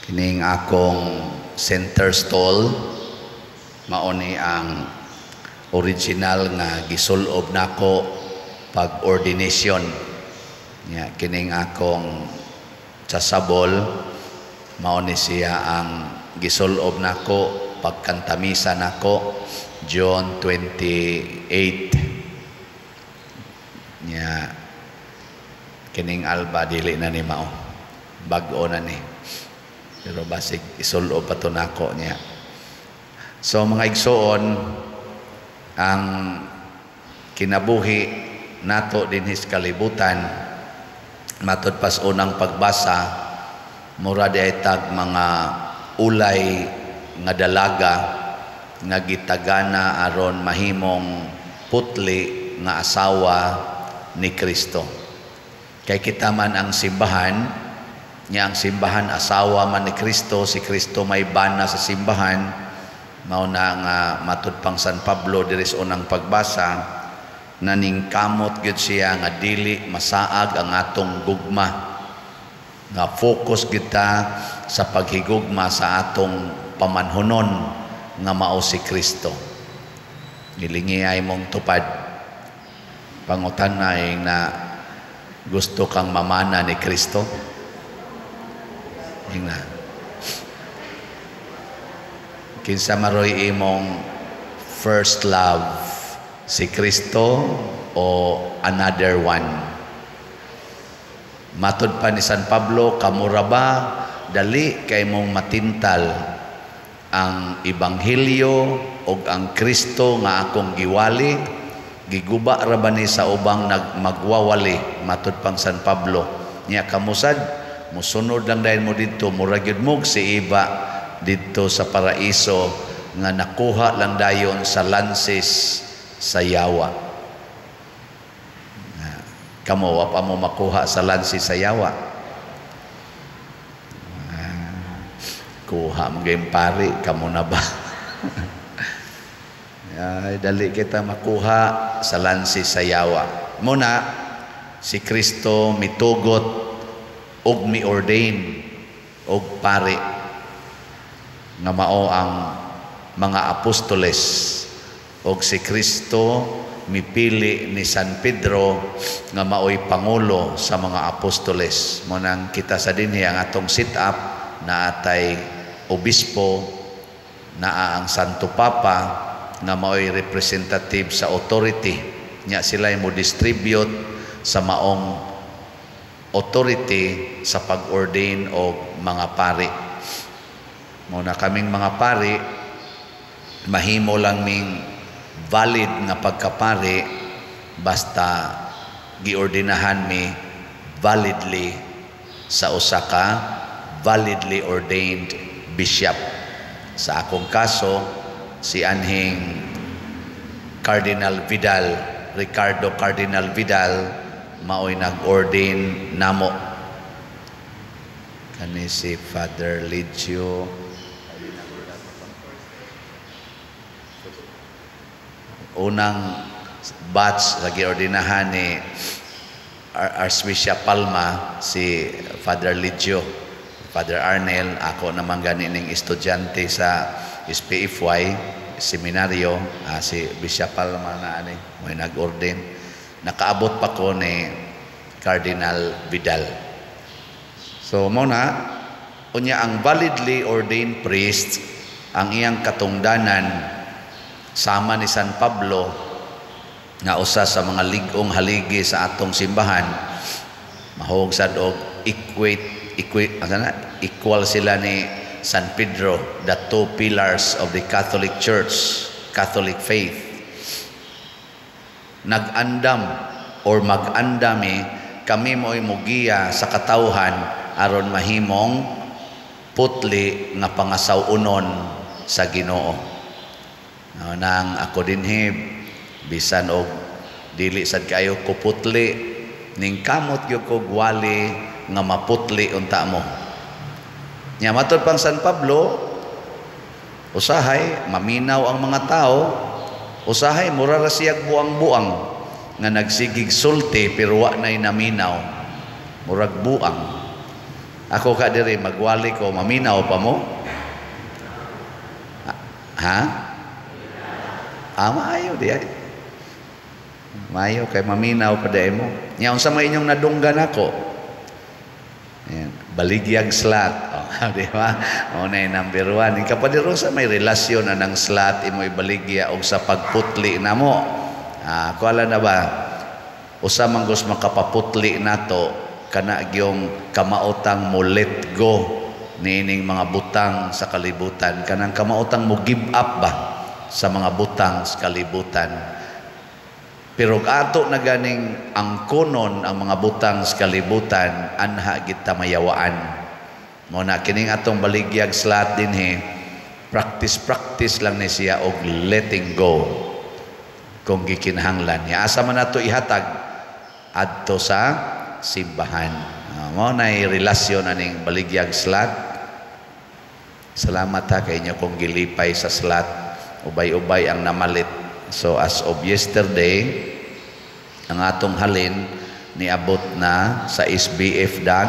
Kining akong center stall, mao ni ang original nga gisulob nako pag ordination. Nya kining akong chasuble, mao ni siya ang gisulob nako pagkantamisa nako, June 28. Nya kining alba, dili na ni mao, bag-o na ni, pero basig isulob pa to nako niya. So mga igsoon, ang kinabuhi nato dinhi sa kalibutan, matud pas unang pagbasa, mura di tag mga ulay nga dalaga nga gitagana aron mahimong putli nga asawa ni Kristo. Kay kita man ang simbahan niya, ang simbahan asawa man ni Kristo, si Kristo may bana sa simbahan. Mao na nga matud pang San Pablo diri sa unang pagbasa, naningkamot gyud siya nga dili masaag ang atong gugma, nga focus kita sa paghigugma sa atong pamanhunon nga mao si Kristo. Gilingi ay mong tupad. Pangutan na na gusto kang mamana ni Kristo. Ingna. Kinsa maroy imong first love, si Kristo o another one? Matud pa ni San Pablo, kamura ba dali kay mong matintal ang ebanghelyo og ang Kristo nga akong giwali, giguba ra ba ni sa ubang nagmagwawali? Matud pang San Pablo niya, kamusad musunod lang dahil mo didto, murag gyud mo si Eva didto sa paraiso nga nakuha lang dayon sa lansis sa yawa. Kamo, wa pa mo makuha sa lansis sa yawa. Kuha mo gayong pari, kamo na ba? Ay, dali kita makuha sa lansis sa yawa. Muna, si Kristo mitugot og mi-ordain og pari nga mao ang mga apostoles, og si Kristo mipili ni San Pedro nga maoy pangulo sa mga apostoles. Mo nang kita sa dinhi, ang atong sit up na atay obispo, naa ang Santo Papa nga maoy representative sa authority nya. Sila mo distribute sa maong authority sa pag-ordain og mga pari. Mo na kaming mga pari, mahimo lang ming valid nga pagkapari basta giordinahan mi validly sa usa ka validly ordained bishop. Sa akong kaso, si anhing Cardinal Vidal, Ricardo Cardinal Vidal, maoy nag-ordain namo. Kani si Father Ligio, unang batch sa giordinahan ni Archbishop Palma, si Father Ligio, Father Arnel, ako naman gani ning estudyante sa SPFY seminaryo, si Bishop Palma na ani may nag-ordain. Nakaabot pa ko ni Cardinal Vidal. So mo na unya ang validly ordained priest, ang iyang katungdanan, sama ni San Pablo nga usa sa mga lig-ong haligi sa atong simbahan, mahog sad og equate equate asa na, equal sila ni San Pedro, the two pillars of the Catholic Church, Catholic faith. Nag-andam or mag-andami kami mo'y mugiya sa katawhan aron mahimong putli nga pangasaw-unon sa Ginoo. No, nang ako dinhi, bisan og dili sad kayo ko putli, ning kamot gyud kog wali nga maputli unta mo. Nya matod pang San Pablo, usahay maminaw ang mga tao, usahay mura ra siyag buang-buang nga nagsigig sulti pero wa nay naminaw, murag buang. Ako ka diri magwali ko, maminaw pa mo? Ha? Ah, maayo di ay. Maayo kay maminaw pa di mo. Nya unsa may inyong nadunggan ako? Ayan, baligyag slot. Oh, di ba? O na number 1. Yung kapadirosa may relasyon na ng slot imo ibaligya og sa pagputli namo. Ah, kuala na ba? Usa man gus makapaputli nato kana gyung kamaotang mo let go niining mga butang sa kalibutan, kanang kamaotang mo give up ba sa mga butang sa kalibutan. Pero ato na ganing angkonon ang mga butang sa kalibutan, anha gid ta mayawaan. Mo na kining atong baligyag slot dinhi, practice practice lang ni siya og letting go kung gikinahanglan niya. Asa man nato ihatag? Adto sa simbahan. Mao nay relasyon aning baligyag slot. Salamat ha kay inyo kung gilipay sa slot. Ubay-ubay ang namalit. So as of yesterday, ang atong halin niabot na sa SBF dag,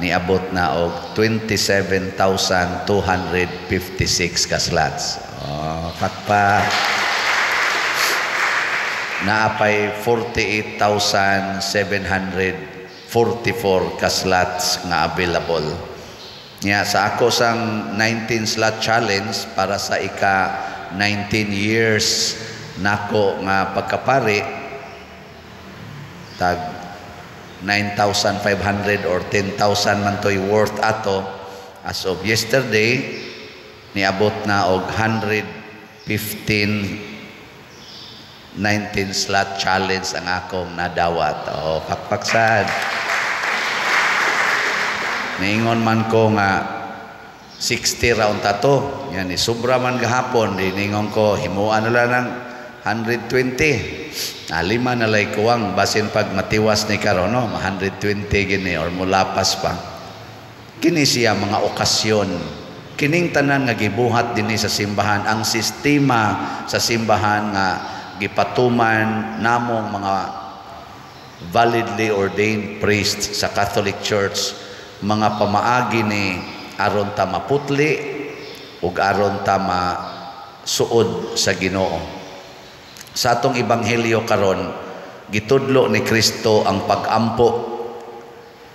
niabot na og 27,256 ka slots. Oh, pakpak. Naapay 48,744 ka slots nga available. Nya sa ako sang 19 slot challenge para sa ika 19 years nako nga pagkapari, tag 9,500 or 10,000 man to'y worth ato. As of yesterday, niabot na og 115 19 slot challenge ang akong nadawat. O, pakpaksad. Niingon man ko nga 60 round tato. Yan, sobra man gahapon. Niingon ko, himuan na lang ng 120. Ah, lima na lay kuwang. Basin pag matiwas ni karon, no? 120 gini or mulapas pa. Kini siya mga okasyon. Kining tanan nga gibuhat dinhi sa simbahan, ang sistema sa simbahan nga gipatuman namong mga validly ordained priests sa Catholic Church, mga pamaagi ni aron ta maputli ug aron ta masuod sa Ginoo. Sa atong ebanghelyo karon, gitudlo ni Kristo ang pag-ampo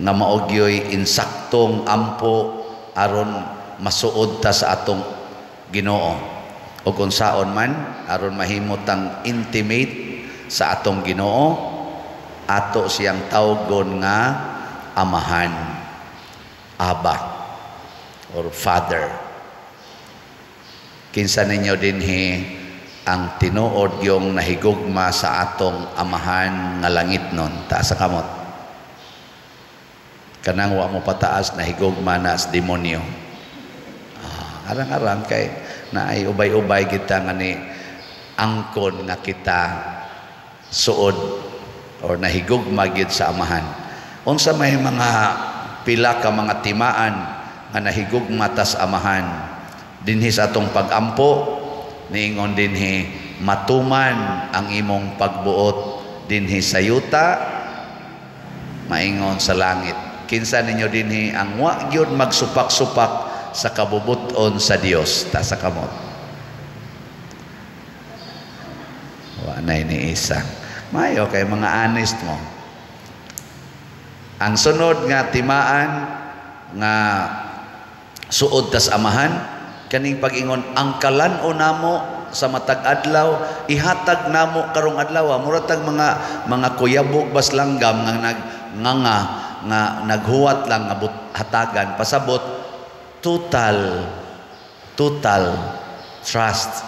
nga mao gyoy insaktong ampo aron masuod ta sa atong Ginoo. O kung saon man aron mahimo tang intimate sa atong Ginoo, ato siyang tawgon nga Amahan, Abba or Father. Kinsa ninyo dinhi ang tinuod yung nahigugma sa atong Amahan nga langit nun? Taas sa kamot. Kanang wa mo pataas, nahigugma na sa demonyo. Ah, arang-arang kay naay ubay-ubay kita nga ni angkon nga kita suod or nahigugma gyud sa Amahan. Unsa may mga pila ka mga timaan nga nahigugma tas Amahan dinhi sa atong pag-ampo? Niingon dinhi, matuman ang imong pagbuot dinhi sa yuta maingon sa langit. Kinsa ninyo dinhi ang wa gyud magsupak-supak sa kabubuton sa Dios? Ta sa kamot. Wa nay ni isa. Mayo kay mga honest mo. Ang sunod nga timaan nga suod tas Amahan, kaning pag-ingon ang kalan-o namo sa matag adlaw ihatag namo karong adlaw. Mura tag mga kuyabog bas langgam nga nagnganga nga naghuwat lang nga hatagan, pasabot total trust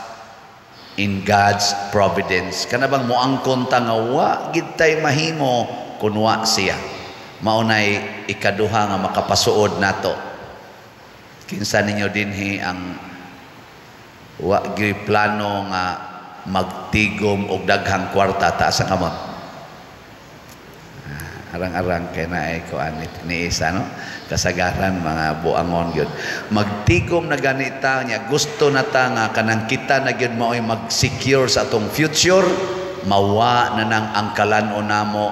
in God's providence. Kana bang moangkon ta nga wa gid tay mahimo kun wa siya. Mao nay ikaduha nga makapasuod nato. Kinsa ninyo dinhi ang wa gyud plano nga magtigom og daghang kwarta? Taas ang kamot. Arang-arang kay naay kuan ni isa, no? Kasagaran mga buangon gyud. Magtigom na ganita niya, gusto na ta nga kanang kita na gyud maoy mag-secure sa atong future, mawa na nang ang kalan-o namo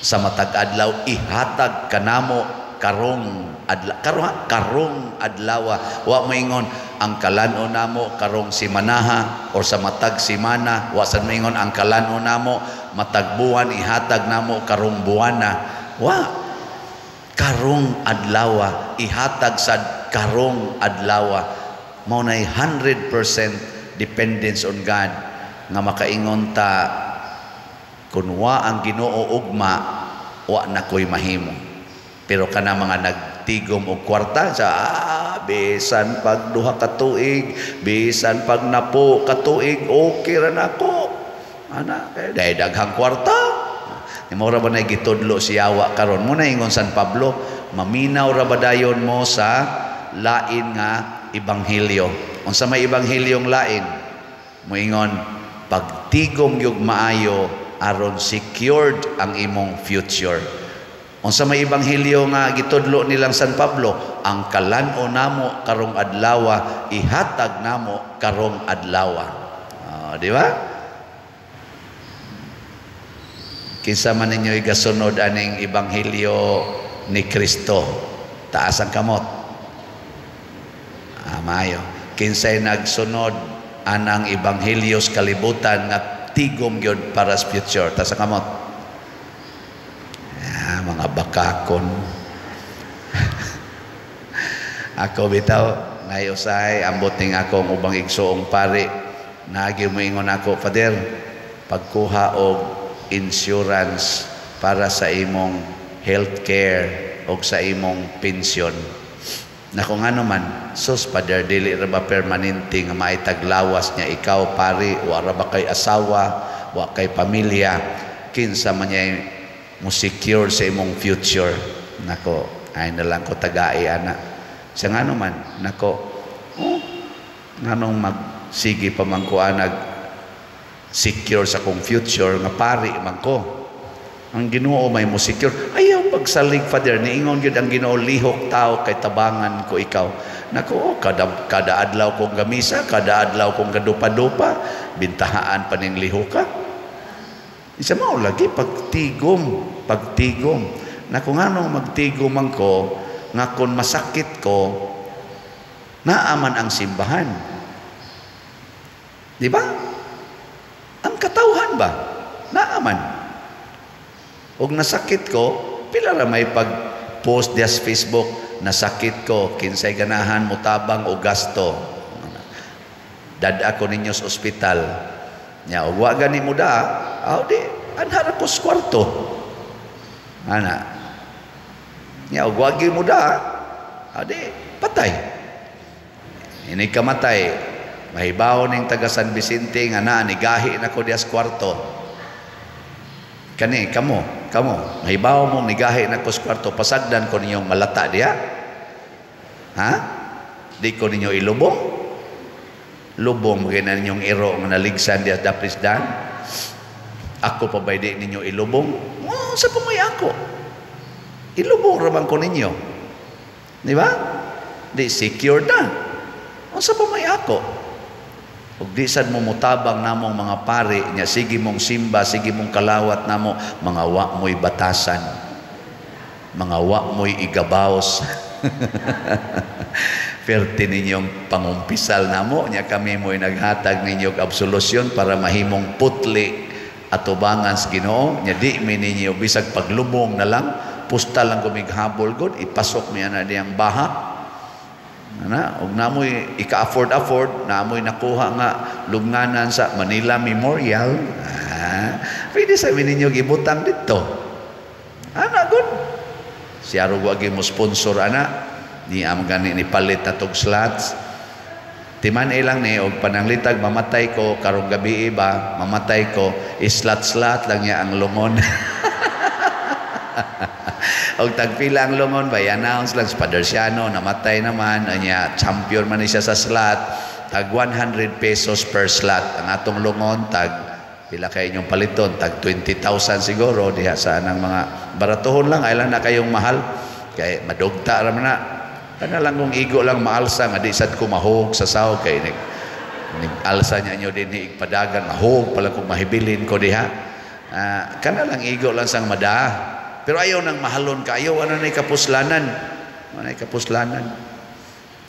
sa matag adlaw ihatag kanamo Karong adlaw, karong, karong adlaw. Wa moingon ang kalan-on namo karong simanaha or sa matag simana. Wa sad moingon ang kalan-on namo matag buwan ihatag namo karong buwana. Wa, karong adlaw, ihatag sad karong adlaw. Mao nay 100% dependence on God nga makaingon ta, kun wa ang Ginoo ugma, wa na ko'y mahimo. Pero kana mga nagtigom og kwarta sa bisan pag 2 ka tuig, bisan pag 10 ka tuig, okay ra nako ana kay dahil daghang kwarta. Mao ra ba na gitudlo si yawa karon? Mo na ingon San Pablo, maminaw ra ba dayon mo sa lain nga ebanghelyo? Unsa may ebanghelyong lain? Moingon pagtigom gyud maayo aron secured ang imong future. Unsa may ebanghelyo nga gitudlo nilang San Pablo? Ang kalan-on namo karong adlaw, ihatag namo karong adlaw. Di ba? Kinsa man ninyo igasunod aning ebanghelyo ni Kristo? Taas ang kamot. Maayo. Kinsay nagsunod anang ebanghelyo sa kalibutan nga tigom gyud para sa future? Taas ang kamot. Mga bakakon. Ako bitaw nay usay ambot ning akong ubang igsuong pari, nagi moingon ako, "Father, pagkuha og insurance para sa imong healthcare og sa imong pensyon." Nako, ngano man? "Sus, Father, dili ra ba permanente nga maitaglawas niya? Ikaw pari, wa ra ba kay asawa, wa kay pamilya, kinsa man niya mo secure sa imong future?" Nako, ay na lang ko tagai ana. Sa ngano man? Nako, oh, nganong magsige pa man ko anag secure sa kong future nga pari man ko? Ang Ginoo may mo secure. Ayaw pagsalig, Father, niingon gyud ang Ginoo, lihok tao kay tabangan ko ikaw. Nako, oh, kada adlaw kong gamisa, kada adlaw kong gadupa-dupa, bintahaan pa ning lihok ka. Isa mao lagi pagtigom, pagtigom. Nako, nganong magtigom man ko nga kon masakit ko, naaman ang simbahan? Di ba? Ang katawhan ba? Naaman. Og nasakit ko, pila ra may pag-post diya sa Facebook, nasakit ko, kinsay ganahan motabang o gasto. Dad-a ko ninyo sa ospital. Nya, og wa gani mo da, aw di, anha ra ko sa kwarto. Ana. Nya, og wa gyud mo da, aw di, patay. Ini kamatay, mahibaw ning taga San Vicente nga naa nigahi na ko diya sa kwarto. Kani, kamo, kamo, mahibaw mong nigahi na ko sa kwarto, pasagdan ko ninyong malata diya? Ha? Di ko ninyo ilubong? Lubong mo na ninyong iro nga naligsan diya sa daplisdan? Ako pa ba'y di ninyo ilubong? Oh, sa pamay ako. Ilubong raman ko ninyo. Di ba? Di secure na. O sa pamay ako. Ug di sad mo mutabang namong mga pari nya, sige mong simba, sige mong kalawat namo, mga wa mo'y batasan, mga wa mo'y igabaws. Perte ninyong pangumpisal namo nya, kami mo'y naghatag ninyo og absolusyon para mahimong putli atubangan sa Ginoo nya. Di mi ninyo bisag paglubong na lang, pusta lang kumighabol god, ipasok mi ana diyang baha. Ana, og namoy ika-afford afford, namoy nakuha nga lubnganan sa Manila Memorial. Pwede sa ninyo gibutang dito. Ana good. Si arog wa mo sponsor ana, ni am gani ni palit na tog slots. Timan ilang ni og pananglitag mamatay ko karong gabi ba, mamatay ko, islat-slat lang niya ang lungon. Og tagpila ang lungon ba, i-announce lang si Father Siano, namatay naman, anya, champion man siya sa slot, tag 100 pesos per slot. Ang atong lungon, tag pila kay inyong paliton, tag 20,000 siguro, diha sa anang mga baratuhon lang, ay lang na kayong mahal. Kay madugta ra man na. Kana lang kung igo lang maalsa, nga di sad ko mahog sa sahog, kay nig alsa niya nyo din igpadagan, mahog pala kung mahibilin ko diha. Kana lang igo lang sang madaa. Pero ayaw nang mahalon kaayo, ano na kapuslanan. Ano na kapuslanan.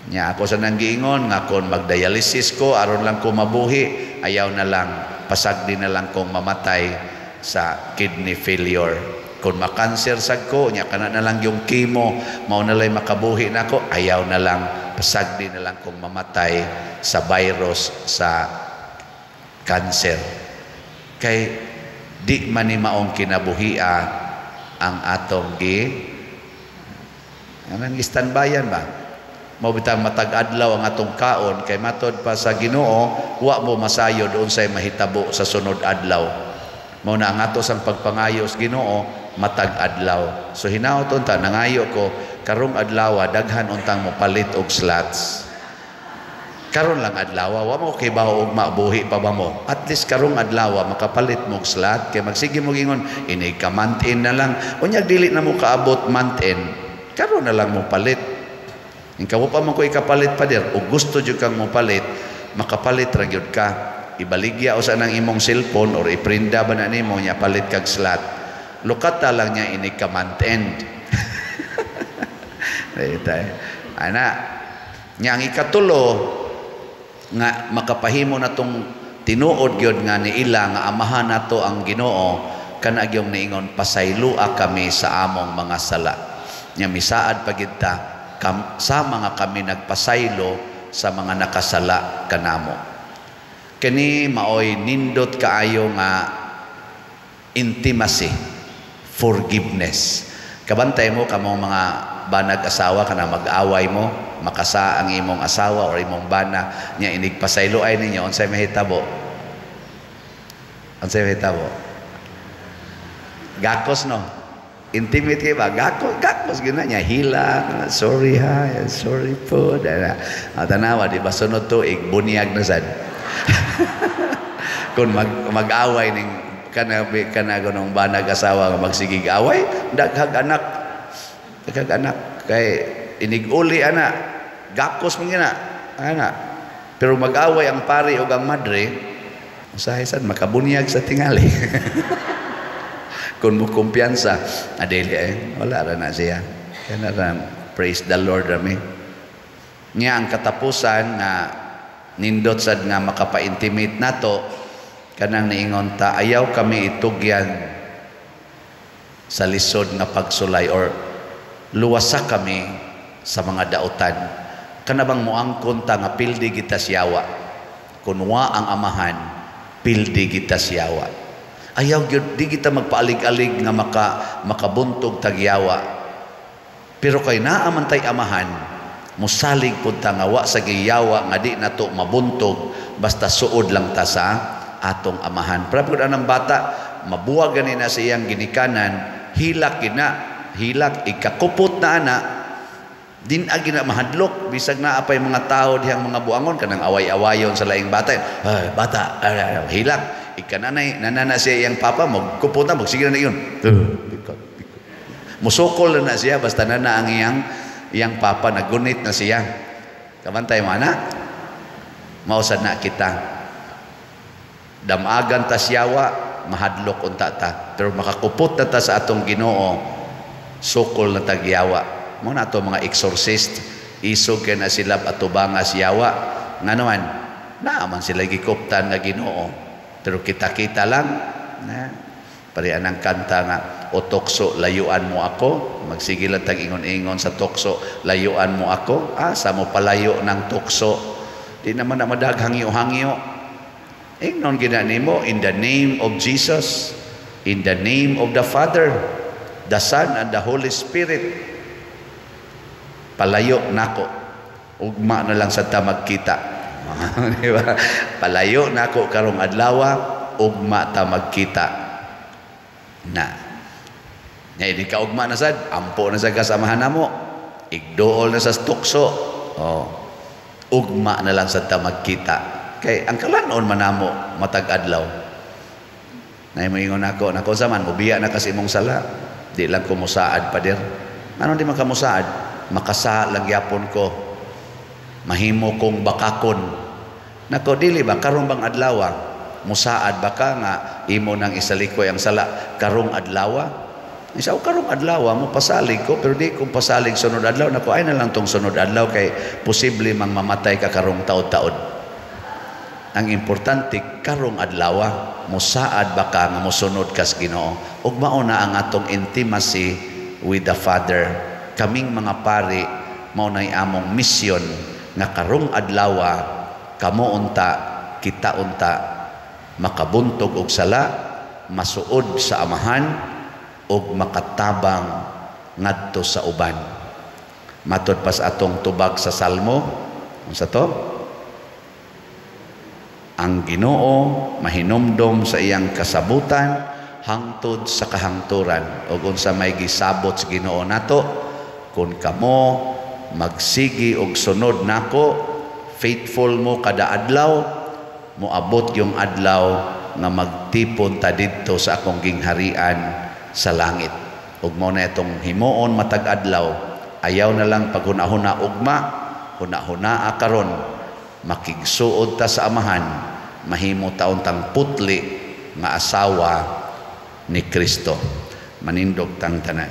Nya ako sa nang giingon nga kon magdialysis ko aron lang ko mabuhi, ayaw na lang, pasagdi na lang kong mamatay sa kidney failure. Kung makanser sad ko, nya kana na lang yung chemo, mao na lang makabuhi nako, ayaw na lang, pasagdi na lang kong mamatay sa virus sa cancer. Kay di man ni maong kinabuhia ang atong gi anang istanbayan ba? Mao bitang matag adlaw ang atong kaon kay matod pa sa Ginoo, wa mo masayod unsay mahitabo sa sunod adlaw. Mao na ang ato sang pagpangayo sa Ginoo matag adlaw. So hinaot unta nangayo ko karong adlaw daghan untang mopalit og slots. Karon lang adlaw, wa mo kibaw og mabuhi pa ba mo. At least karong adlaw makapalit mo og slot kay magsige mo ingon inig ka month end na lang. Unya dili na mo kaabot month end. Karon na lang mo palit. Ikaw pa man ko ikapalit, pader, o gusto jud kang mopalit, makapalit ra gyud ka. Ibaligya usa nang imong cellphone or iprinda ba na nimo nya palit kag slot. Lukata lang niya inig ka month end. Ana, nya ang ikatulo nga makapahimo natong tinuod gyud nga niila nga amahan nato ang Ginoo, kana gyung niingon pasaylua kami sa among mga sala. Nya misaad pa gyud ta sa mga kami nagpasaylo sa mga nakasala kanamo. Kini maoy nindot kaayo nga intimacy, forgiveness. Kabantay mo kamong mga banag asawa kana mag-away mo, makasa ang imong asawa or imong bana nya inig pasaylo ay ninyo, unsay mahitabo? Unsay mahitabo? Gakos, no? Intimate kay ba? Gakos, gakos gina niya hilak, sorry ha, sorry po. Dana. Tanawa di ba sunod tuig bunyag na sad. Kung mag-away ning kana kana kunong banag asawa nga magsigig away, daghag anak. Daghag anak kay inig-uli ana, gakos man gina. Ana. Pero mag-away ang pari ug ang madre, usahay sad makabunyag sa tingali. Kung mo kumpiyansa, adili eh, wala ra na siya. Kaya na praise the Lord rami. Nya ang katapusan nga nindot sad nga makapa-intimate nato kanang niingon ta ayaw kami itugyan sa lisod nga pagsulay or luwasa kami sa mga dautan. Kana bang moangkon ta nga pildi kita siyawa. Kun wa ang amahan, pildi kita siyawa. Ayaw gyud di kita magpaalig-alig nga makabuntog tagyawa. Pero kay naa man tay amahan, musalig pud ta nga wa sa giyawa nga di nato mabuntog basta suod lang ta sa atong amahan. Pero pud anang bata mabuwag gani na sa iyang ginikanan, hilak gina, hilak ikakupot na ana, din agi na mahadlok bisag naa pay mga tao dihang mga buangon kanang away-awayon sa laing bata. Ay, bata, ay, hilak. Ikananay, nanana siya iyang papa, magkupot na, magsige na yun. Musukol na siya, basta nana ang iyang papa, nagunit na siya. Kabantay mo, ana? Mausad na kita. Damagan ta siyawa, mahadlok unta ta. Pero makakupot na ta sa atong Ginoo, sukol na tagyawa. Mo na ato mga exorcist, isog kay na sila atubanga siyawa. Nga naman, naaman sila gikuptan nga Ginoo. Pero kita-kita lang, na, parian ang kanta nga, o tukso, layuan mo ako. Magsige lang tag ingon-ingon sa tukso, layuan mo ako. Ah, sa mo palayo ng tukso. Di naman na madag hangyo-hangyo. Ingnon gina nimo, in the name of Jesus, in the name of the Father, the Son, and the Holy Spirit. Palayo nako. Ugma na lang sa ta magkita. Di ba? Palayo nako karong adlaw, ugma ta magkita. Na. Nya di ka ugma na sad, ampo na sa kasamahan namo. Igdool na sa tukso. Oh. Ugma na lang sad ta magkita. Kay ang kalanon man namo matag adlaw. Nay moingon nako, nako sa man mobiya na kasi imong sala. Di lang ko musaad, pader. Ano di man ka musaad? Makasa lang gyapon ko. Mahimo kong bakakon. Nako dili ba karong bang adlaw musaad ba ka nga imo nang isalikoy ang sala karong adlaw? Isa o karong adlaw mo pasalig ko, pero di ko pasalig sunod adlaw nako. Ay na lang tong sunod adlaw kay posible mang mamatay ka karong taod-taod. Ang importante, karong adlaw mosaad ba ka nga mosunod kas Ginoo? Ug mao na ang atong intimacy with the Father. Kaming mga pari, mao nay among misyon nga karong adlaw kamo unta, kita unta, makabuntog og sala, masuod sa Amahan ug makatabang ngadto sa uban. Matod pa sa atong tubag sa Salmo, unsa to? Ang Ginoo mahinumdom sa iyang kasabutan hangtod sa kahangturan. Ug unsa may gisabot sa Ginoo nato? Kung kamo magsigi og sunod nako, faithful mo kada adlaw, moabot yung adlaw nga magtipon ta didto sa akong gingharian sa langit. Ug mao na itong himuon matag adlaw. Ayaw na lang paghuna-huna ugma, huna-hunaa karon. Makigsuod ta sa Amahan, mahimo ta untang putli nga asawa ni Kristo. Manindog tang tanan.